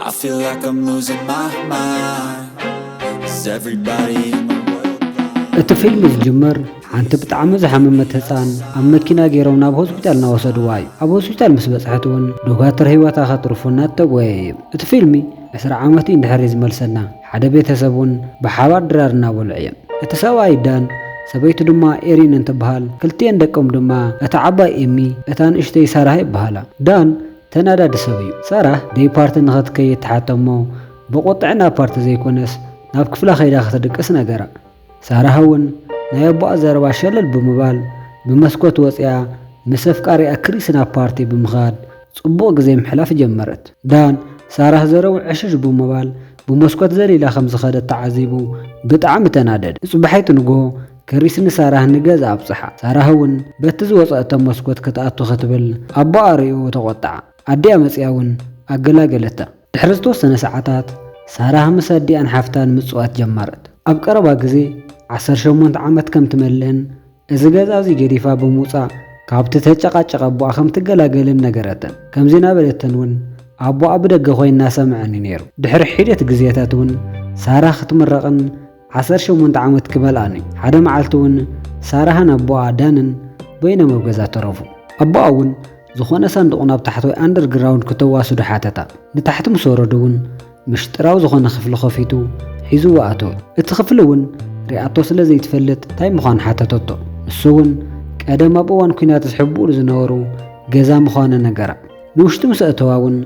I feel like I'm losing my mind. Is everybody in the world blind? እቲ ፊልም ዝጅምር ሓንቲ ብጣዕሚ ዝሓመመት ህፃን ኣብ መኪና ገይሮም ናብ ሆስፒታል እናወሰድዋ እዩ። ኣብ ሆስፒታል ምስ በፅሐት እውን ዶጋትር ህይወታ ከትርፉ እናተጎየ እዩ። እቲ ፊልሚ ዕስራ ዓመት እዩ እንድሕር እዩ ዝመልሰና። ሓደ ቤተሰብ እውን ብሓባር ድራር እናበልዑ እዮም። እቲ ሰብኣይ ዳን፣ ሰበይቱ ድማ ኤሪን እንትበሃል፣ ክልቲኤን ደቆም ድማ እታ ዓባይ ኤሚ፣ እታ ንእሽተይ ሳራህ ይበሃላ። ዳን ተናዳዲ ሰብ እዩ። ሳራህ ደይ ፓርቲ ንኸትከይድ ትሓቶ እሞ ብቁጥዕ ናብ ፓርቲ ዘይኮነስ ናብ ክፍላ ከይዳ ክትድቅስ ነገራ። ሳራህ እውን ናይ ኣቦኣ ዘረባ ሸለል ብምባል ብመስኮት ወፂኣ ምስ ኣፍቃሪኣ ክሪስ ናብ ፓርቲ ብምኻድ ፅቡቕ ግዜ ምሕላፍ ጀመረት። ዳን ሳራህ ዘረቡ ዕሽሽ ብምባል ብመስኮት ዘሊላ ከም ዝኸደት ተዓዚቡ ብጣዕሚ ተናደደ። ፅባሒቱ ንግሆ ክሪስ ንሳራህ ንገዛ ኣብፅሓ። ሳራህ እውን በቲ ዝወፀአቶ መስኮት ክትኣቱ ክትብል ኣቦኣ ሪኡ ተቆጣዓ። ኣዲኣ መፂኣ እውን ኣገላገለታ። ድሕሪ ዝተወሰነ ሰዓታት ሳራህ ምስ ኣዲኣን ሓፍታን ምፅዋት ጀመረት። ኣብ ቀረባ ግዜ ዓሰርተ ሸሞንተ ዓመት ከም ትመልእን እዚ ገዛ እዚ ገዲፋ ብምውፃእ ካብቲ ተጨቃጨቀ ኣቦኣ ከም ትገላገልን ነገረተን። ከምዚ እናበለተን እውን ኣቦኣ ብደገ ኮይኑ እናሰምዐን እዩ ነይሩ። ድሕሪ ሒደት ግዜታት እውን ሳራህ ክትምረቕን ዓሰርተ ሸሞንተ ዓመት ክመልኣን እዩ። ሓደ መዓልቲ እውን ሳራህን ኣቦኣ ዳንን በይኖም ኣብ ገዛ ተረፉ። ኣቦኣ እውን ዝኾነ ሳንዱቕ ናብ ታሕተዋይ ኣንደርግራውንድ ክተዋስዱ ሓተታ። ንታሕቲ ምስ ወረዱ እውን ምሽጥራዊ ዝኾነ ክፍሊ ከፊቱ ሒዝዋ ኣተወ። እቲ ክፍሊ እውን ሪኣቶ ስለ ዘይትፈልጥ እንታይ ምዃኑ ሓተተቶ። ንሱ እውን ቀደም ኣብ እዋን ኲናት ዝሕብኡሉ ዝነበሩ ገዛ ምዃኑ ነገራ። ንውሽጢ ምስ ኣእተዋ እውን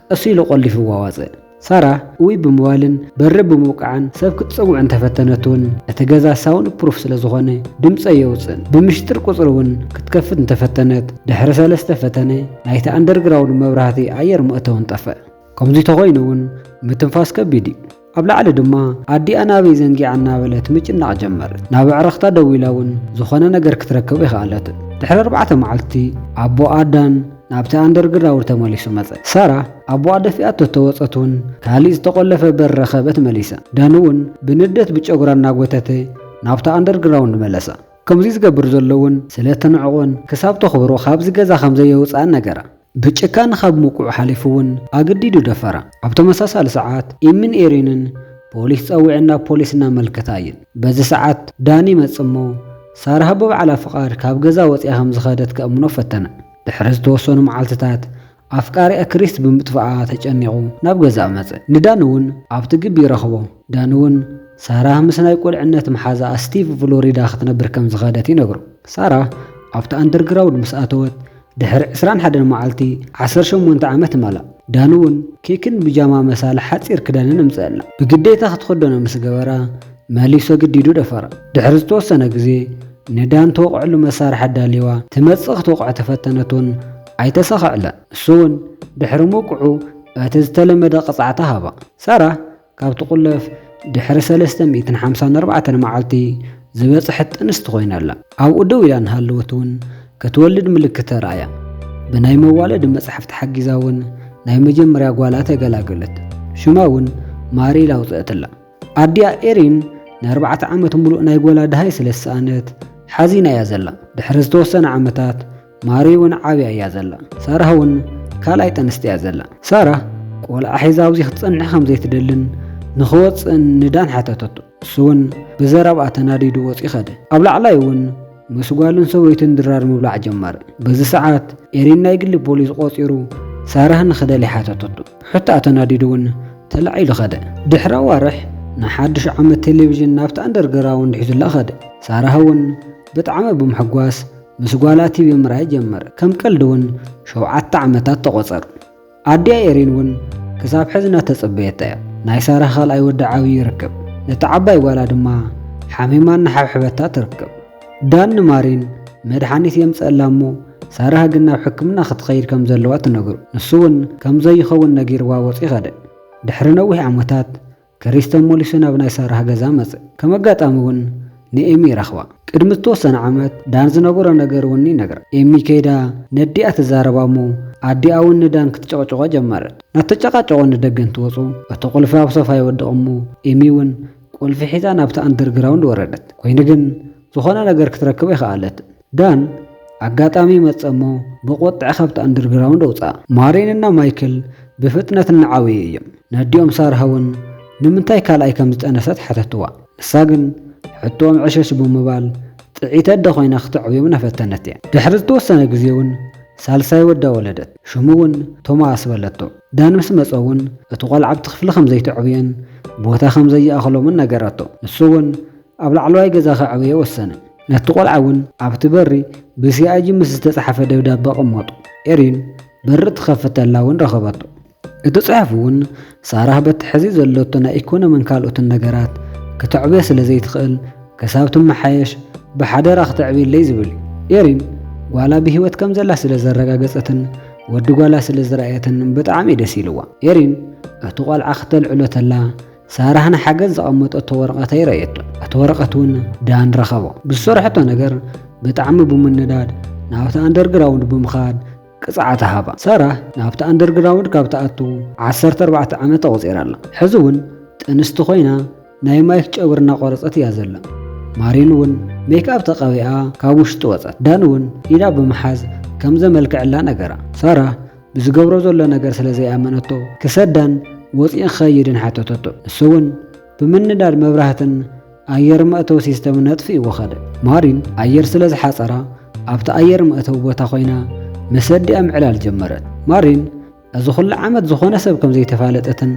ቀስ ኢሉ ቆሊፍዋ ወፀ። ሳራ እውይ ብምባልን በሪ ብምውቃዕን ሰብ ክትፀውዕ እንተፈተነት እውን እቲ ገዛ ሳውንድ ፕሩፍ ስለ ዝኾነ ድምፂ ኣየውፅእን። ብምሽጥር ቁፅሪ እውን ክትከፍት እንተፈተነት ድሕሪ ሰለስተ ፈተነ ናይቲ ኣንደርግራውንድ መብራህቲ ኣየር መእተውን ጠፍአ። ከምዚ ተኾይኑ እውን ምትንፋስ ከቢድ እዩ። ኣብ ላዕሊ ድማ ኣዲኣ ናበይ ዘንጊዓ እናበለት ምጭናቕ ጀመረት። ናብ ኣዕርኽታ ደዊላ እውን ዝኾነ ነገር ክትረክብ ኣይኸኣለትን። ድሕሪ ኣርባዕተ መዓልቲ ኣቦኣ ዳን ናብቲ ኣንደርግራውንድ ተመሊሱ መጸ። ሳራ ኣቦኣ ደፊኣቶ እተወጸት እውን ካሊእ ዝተቖለፈ በር ረኸበት መሊሳ። ዳን እውን ብንደት ብጨጉራ እናጎተተ ናብቲ ኣንደርግራውንድ መለሳ። ከምዚ ዝገብር ዘሎ እውን ስለ እተንዕቖን ክሳብ ተኽብሮ ካብዚ ገዛ ከም ዘየውጽኣን ነገራ። ብጭካነ ካብ ምውቅዑ ሓሊፉ እውን ኣገዲዱ ደፈራ። ኣብ ተመሳሳሊ ሰዓት ኤሚን ኤሪንን ፖሊስ ጸዊዐን ናብ ፖሊስ እናመልከታ እየን። በዚ ሰዓት ዳን ይመጽእ እሞ ሳራህ ብባዕላ ፍቓድ ካብ ገዛ ወጺኣ ከም ዝኸደት ከእምኖ ፈተነ። ድሕሪ ዝተወሰኑ መዓልትታት ኣፍቃሪኣ ክሪስ ብምጥፍኣ ተጨኒቑ ናብ ገዛእ መጸ። ንዳን እውን ኣብቲ ግቢ ይረኽቦ። ዳን እውን ሳራህ ምስ ናይ ቁልዕነት መሓዛኣ ስቲቭ ፍሎሪዳ ክትነብር ከም ዝኸደት ይነግሮ። ሳራህ ኣብቲ ኣንደርግራውንድ ምስ ኣተወት ድሕሪ ዕስራን ሓደን መዓልቲ ዓሰርተ ሸሞንተ ዓመት መላ። ዳን እውን ኬክን ብጃማ መሳሊ ሓጺር ክዳንን ኣምጽአላ። ብግዴታ ክትኽደኖ ምስ ገበራ መሊሱ ኣገዲዱ ደፈራ። ድሕሪ ዝተወሰነ ግዜ ንዳን ትወቕዐሉ መሳርሒ ኣዳሊዋ ትመጽእ ክትወቕዖ ተፈተነት እውን ኣይተሳኸዐላን። ንሱ እውን ድሕሪ ምውቅዑ እቲ ዝተለመደ ቅጽዓታ ሃባ። ሳራ ካብ ትቑለፍ ድሕሪ ሰለስተ ሚእትን ሓምሳን ኣርባዕተን መዓልቲ ዝበጽሐት ጥንስቲ ኮይና ኣላ። ኣብኡ ደው ኢላ እናሃለወት እውን ክትወልድ ምልክት ተራእያ። ብናይ መዋለዲ መጽሓፍ ተሓጊዛ እውን ናይ መጀመርያ ጓላ ተገላገለት። ሽማ እውን ማሪ ኢላ ኣውጽአትላ። ኣዲኣ ኤሪን ንኣርባዕተ ዓመት ምሉእ ናይ ጓላ ደሃይ ስለ ዝሰኣነት ሓዚና እያ ዘላ። ድሕሪ ዝተወሰነ ዓመታት ማሪ እውን ዓብያ እያ ዘላ። ሳራህ እውን ካልኣይ ጥንስቲ እያ ዘላ። ሳራህ ቆልዓ ሒዛ ኣብዚ ክትጸንሕ ከም ዘይትደልን ንኽወጽእን ንዳን ሓተተቶ። ንሱ እውን ብዘረብኣ ተናዲዱ ወጺኡ ኸደ። ኣብ ላዕላይ እውን ምስ ጓልን ሰበይቱን ድራር ምብላዕ ጀመረ። በዚ ሰዓት ኤሪን ናይ ግሊ ፖሊስ ቆጺሩ ሳራህ ንኽደልያ ሓተተቶ። ብሕቶኣ ተናዲዱ እውን ተላዒሉ ኸደ። ድሕሪ ኣዋርሕ ንሓድሽ ዓመት ቴሌቪዥን ናብቲ ኣንደርግራውንድ ሒዙላ ኸደ። ሳራህ እውን ብጣዕሚ ብምሕጓስ ምስ ጓላ ቲቪ ምርኣይ ጀመረ። ከም ቀልዲ እውን ሸውዓተ ዓመታት ተቖጸሩ። ኣዲኣ ኤሪን እውን ክሳብ ሕዚ እናተጸበየታ እያ። ናይ ሳራህ ካልኣይ ወዲ ዓብዩ ይርከብ። ነታ ዓባይ ጓላ ድማ ሓሚማ እናሓብሐበታ ትርከብ። ዳን ንማሪን መድሓኒት የምጽአላ እሞ ሳራህ ግን ናብ ሕክምና ክትኸይድ ከም ዘለዋ ትነግሮ። ንሱ እውን ከም ዘይኸውን ነጊርዋ ወጺኡ ኸደ። ድሕሪ ነዊሕ ዓመታት ክሪስ ተመሊሱ ናብ ናይ ሳራህ ገዛ መጸ። ከም ኣጋጣሚ እውን ንኤሚ ይረኽባ። ቅድሚ ዝተወሰነ ዓመት ዳን ዝነገሮ ነገር እውን ይነግራ። ኤሚ ከይዳ ነዲኣ ትዛረባ እሞ ኣዲኣ እውን ንዳን ክትጨቕጭቖ ጀመረት። እናተጨቃጨቑ ንደገ እንትወጹ እቲ ቁልፊ ኣብ ሶፋ ይወድቕ እሞ ኤሚ እውን ቁልፊ ሒዛ ናብቲ ኣንደርግራውንድ ወረደት። ኮይኑ ግን ዝኾነ ነገር ክትረክብ ኣይኸኣለትን። ዳን ኣጋጣሚ መጸ እሞ ብቁጥዕ ካብቲ ኣንደርግራውንድ ኣውጽኣ። ማሪንና ማይክል ብፍጥነት እናዓበዩ እዮም። ነዲኦም ሳራህ እውን ንምንታይ ካልኣይ ከም ዝጠነሰት ሓተትዋ። ንሳ ግን ሕቶኦም ዕሸሽ ብምባል ጥዒት ኣደ ኮይና ክተዕብዮም እናፈተነት እያ። ድሕሪ ዝተወሰነ ግዜ እውን ሳልሳይ ወዳ ወለደት። ሽሙ እውን ቶማስ በለቶ። ዳን ምስ መጸ እውን እቲ ቆልዓ ኣብቲ ክፍሊ ከም ዘይተዕብዮን ቦታ ከም ዘይኣኽሎምን ነገረቶ። ንሱ እውን ኣብ ላዕለዋይ ገዛ ከዕብዮ ወሰነ። ነቲ ቆልዓ እውን ኣብቲ በሪ ብሲኣይጂ ምስ ዝተጻሕፈ ደብዳበ ኣቐመጡ። ኤሪን በሪ ትኸፍት ተላ እውን ረኸበቶ። እቲ ጽሑፍ እውን ሳራህ በቲ ሕዚ ዘለቶ ናይ ኢኮኖምን ካልኦትን ነገራት ክተዕብዮ ስለ ዘይትኽእል ክሳብ ትመሓየሽ ብሓደራ ክተዕብየለይ ዝብል እዩ። ኤሪን ጓላ ብህይወት ከም ዘላ ስለ ዘረጋገጸትን ወዲ ጓላ ስለ ዝረኣየትን ብጣዕሚ እዩ ደስ ኢልዋ። ኤሪን እቲ ቆልዓ ክተልዕሎ ተላ ሳራህ ንሓገዝ ዘቐመጠቶ ወረቐት ኣይረኣየቶ። እቲ ወረቐት እውን ዳን ረኸቦ። ብዝሰርሐቶ ነገር ብጣዕሚ ብምንዳድ ናብቲ ኣንደርግራውንድ ብምኻድ ቅጽዓት ሃባ። ሳራህ ናብቲ ኣንደርግራውንድ ካብ ትኣቱ ዓሰርተ ኣርባዕተ ዓመት ኣቑጺራ ኣላ። ሕዚ እውን ጥንስቲ ኮይና ናይ ማይክ ጨጉሪ እናቖረጸት እያ ዘላ። ማሪን እውን ሜክኣፕ ተቐቢኣ ካብ ውሽጢ ወጸት። ዳን እውን ኢዳ ብምሓዝ ከም ዘመልክዐላ ነገራ። ሳራህ ብዝገብሮ ዘሎ ነገር ስለ ዘይኣመነቶ ክሰዳን ወጺኡ ክኸይድን ሓተተቶ። ንሱ እውን ብምንዳድ መብራህትን ኣየር መእተዊ ሲስተምን ኣጥፊእዎ ኸደ። ማሪን ኣየር ስለ ዝሓጸራ ኣብቲ ኣየር መእተዊ ቦታ ኮይና መሰዲኣ ምዕላል ጀመረት። ማሪን እዚ ኩሉ ዓመት ዝኾነ ሰብ ከም ዘይተፋለጠትን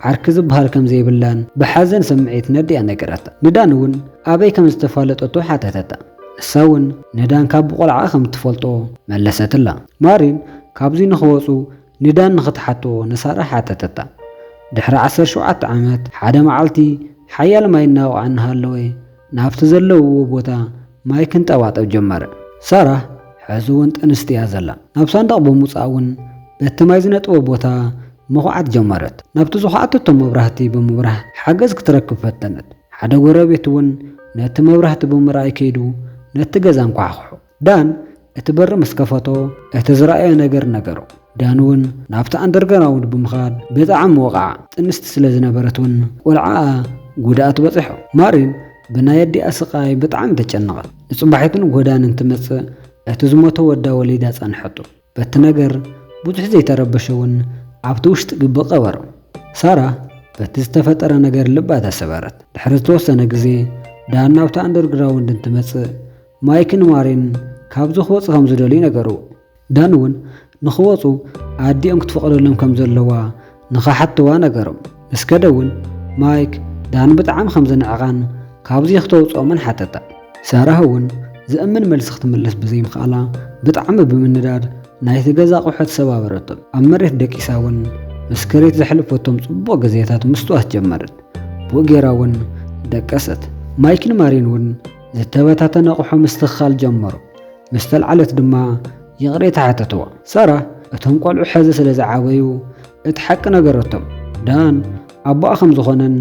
ዓርኪ ዝበሃል ከም ዘይብላን ብሓዘን ስምዒት ነዲኣ ነገረታ። ንዳን እውን ኣበይ ከም ዝተፋለጠቶ ሓተተታ። ንሳ እውን ንዳን ካብ ብቆልዓ ከም እትፈልጦ መለሰትላ። ማሪን ካብዚ ንኽወጹ ንዳን ንኽትሓቶ ንሳራ ሓተተታ። ድሕሪ ዓሰርተ ሸውዓተ ዓመት ሓደ መዓልቲ ሓያል ማይ እናወቕዐ እናሃለወ ናብቲ ዘለውዎ ቦታ ማይ ክንጠባጠብ ጀመረ። ሳራ ሕዚ እውን ጥንስቲ እያ ዘላ። ናብ ሳንዳቕ ብምውጻእ እውን በቲ ማይ ዝነጥቦ ቦታ ምኹዓት ጀመረት። ናብቲ ዝኹዓተቶ መብራህቲ ብምብራህ ሓገዝ ክትረክብ ፈተነት። ሓደ ጎረቤት እውን ነቲ መብራህቲ ብምርኣይ ከይዱ ነቲ ገዛ እንኳሕኩሑ። ዳን እቲ በሪ ምስ ከፈቶ እቲ ዝረኣዮ ነገር ነገሮ። ዳን እውን ናብቲ ኣንደርግራውንድ ብምኻድ ብጣዕሚ ወቕዓ። ጥንስቲ ስለ ዝነበረት እውን ቆልዓኣ ጉድኣት በጺሖ። ማሪን ብናይ ኣዲኣ ስቓይ ብጣዕሚ ተጨነቐት። ንጽባሒቱን ጎዳን እንትመጽእ እቲ ዝሞተ ወዳ ወሊዳ ጸንሐቶ። በቲ ነገር ብዙሕ ዘይተረበሸ እውን ኣብቲ ውሽጢ ግቢ ቀበሮ። ሳራ በቲ ዝተፈጠረ ነገር ልባ ተሰበረት። ድሕሪ ዝተወሰነ ግዜ ዳን ናብቲ ኣንደርግራውንድ እንትመጽእ ማይክን ማሪን ካብዚ ክወጽእ ከም ዝደልዩ ነገርዎ። ዳን እውን ንኽወጹ ኣዲኦም ክትፈቕደሎም ከም ዘለዋ ንኽሓትዋ ነገሮም። ምስ ከደ እውን ማይክ ዳን ብጣዕሚ ከም ዝንዕቓን ካብዚ ክትወጽኦምን ሓተታ። ሳራህ እውን ዝእምን መልሲ ክትምልስ ብዘይምኽኣላ ብጣዕሚ ብምንዳድ ናይቲ ገዛ ኣቑሑት ሰባበረቶም። ኣብ መሬት ደቂሳ እውን ምስ ከሬት ዘሕለፈቶም ጽቡቕ ግዜታት ምስትዋስ ጀመረት። ብኡ ጌራ እውን ደቀሰት። ማይክን ማሪን እውን ዝተበታተነ ኣቑሑ ምስትኽኻል ጀመሩ። ምስ ተልዓለት ድማ ይቕሬታ ሓተትዋ። ሳራ እቶም ቆልዑ ሕዚ ስለ ዝዓበዩ እቲ ሓቂ ነገረቶም። ዳን ኣቦኣ ከም ዝኾነን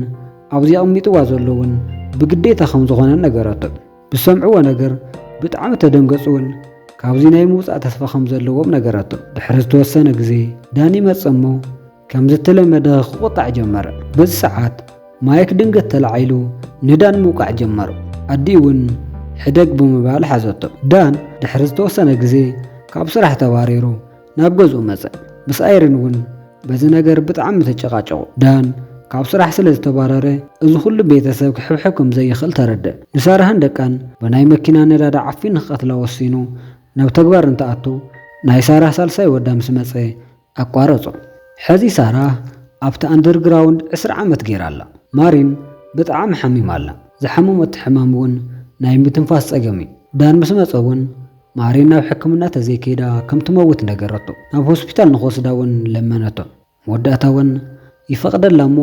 ኣብዚ ኣቕሚጥዋ ዘሎ እውን ብግዴታ ከም ዝኾነን ነገረቶም። ብሰምዕዎ ነገር ብጣዕሚ ተደንገጹ እውን ካብዚ ናይ ምውጻእ ተስፋ ከም ዘለዎም ነገረቶም። ድሕሪ ዝተወሰነ ግዜ ዳን ይመጽእ እሞ ከም ዝተለመደ ክቑጣዕ ጀመረ። በዚ ሰዓት ማይክ ድንገት ተላዒሉ ንዳን ምውቃዕ ጀመሩ። ኣዲኡ እውን ሕደግ ብምባል ሓዘቶ። ዳን ድሕሪ ዝተወሰነ ግዜ ካብ ስራሕ ተባሪሩ ናብ ገዝኡ መጸ። ምስ ኣይሪን እውን በዚ ነገር ብጣዕሚ ተጨቃጨቑ። ዳን ካብ ስራሕ ስለ ዝተባረረ እዚ ኩሉ ቤተሰብ ክሕብሕብ ከም ዘይኽእል ተረደ። ንሳራህን ደቃን ብናይ መኪና ነዳዲ ዓፊኑ ክቐትላ ወሲኑ ናብ ተግባር እንትኣቱ ናይ ሳራህ ሳልሳይ ወዳ ምስ መጸ ኣቋረጾ። ሕዚ ሳራ ኣብቲ ኣንደርግራውንድ ዕስራ ዓመት ገይራ ኣላ። ማሪን ብጣዕሚ ሓሚማ ኣላ። ዝሓመመቶ ሕማም እውን ናይ ምትንፋስ ጸገም እዩ። ዳን ምስ መጸ እውን ማሪን ናብ ሕክምና ተዘይከይዳ ከም ትመውት ነገረቶ። ናብ ሆስፒታል ንኽወስዳ እውን ለመነቶ። መወዳእታ እውን ይፈቕደላ እሞ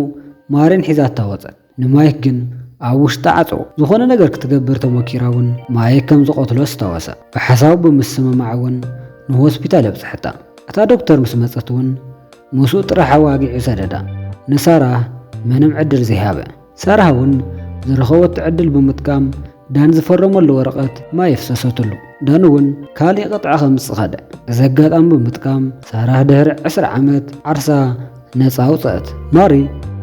ማሪን ሒዛታ ወጸት። ንማይክ ግን ኣብ ውሽጢ ዓጸዎ። ዝኾነ ነገር ክትገብር ተሞኪራ እውን ማይክ ከም ዝቐትሎ ኣስታወሰ። ብሓሳቡ ብምስምማዕ እውን ንሆስፒታል ኣብጽሐታ። እታ ዶክተር ምስ መጸት እውን ምስኡ ጥራሕ ኣዋጊዑ ሰደዳ። ንሳራ ምንም ዕድል ዘይሃበ። ሳራ እውን ዝረኸበቶ ዕድል ብምጥቃም ዳን ዝፈረመሉ ወረቐት ማይ ኣፍሰሰትሉ። ዳን እውን ካሊእ ቅጥዒ ከምጽእ ኸደ። እዚ ኣጋጣሚ ብምጥቃም ሳራ ድሕሪ ዕስራ ዓመት ዓርሳ ነጻ ኣውጸአት። ማሪ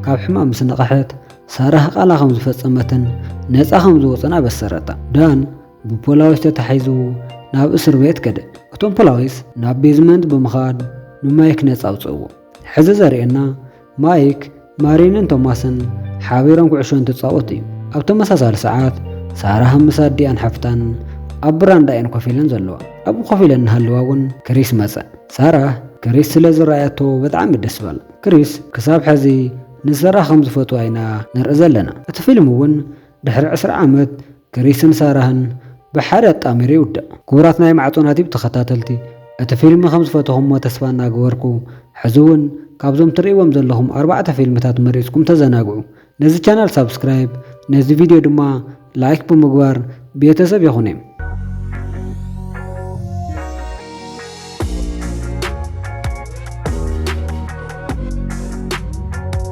ካብ ሕማም ምስ ነቕሐት ሳራ ቃላ ከም ዝፈጸመትን ነጻ ከም ዝወጸን ኣበሰረታ። ዳን ብፖላዊስ ተታሒዙ ናብ እስር ቤት ከደ። እቶም ፖላዊስ ናብ ቤዝመንት ብምኻድ ንማይክ ነጻ ኣውጽእዎ። ሕዚ ዘርእየና ማይክ፣ ማሪንን ቶማስን ሓቢሮም ኩዕሾ እንትጻወቱ እዩ። ኣብ ተመሳሳሊ ሰዓት ሳራህን ምስ ኣዲኣን ሓፍታን ኣብ ብራንዳ እየን ኮፍ ኢለን ዘለዋ። ኣብኡ ኮፍ ኢለን እናሃለዋ እውን ክሪስ መጸ። ሳራህ ክሪስ ስለ ዝረኣያቶ ብጣዕሚ ደስ በላ። ክሪስ ክሳብ ሕዚ ንሳራህ ከም ዝፈትዋ ኢና ንርኢ ዘለና። እቲ ፊልም እውን ድሕሪ ዕስራ ዓመት ክሪስን ሳራህን ብሓደ ኣጣሚሩ ይውዳእ። ክቡራት ናይ ማዕጾ ናቲብ ተኸታተልቲ፣ እቲ ፊልም ከም ዝፈተኹሞ ተስፋ እናገበርኩ፣ ሕዚ እውን ካብዞም ትርእይዎም ዘለኹም ኣርባዕተ ፊልምታት መሪጽኩም ተዘናግዑ። ነዚ ቻናል ሳብስክራይብ፣ ነዚ ቪድዮ ድማ ላይክ ብምግባር ቤተሰብ ይኹኑ።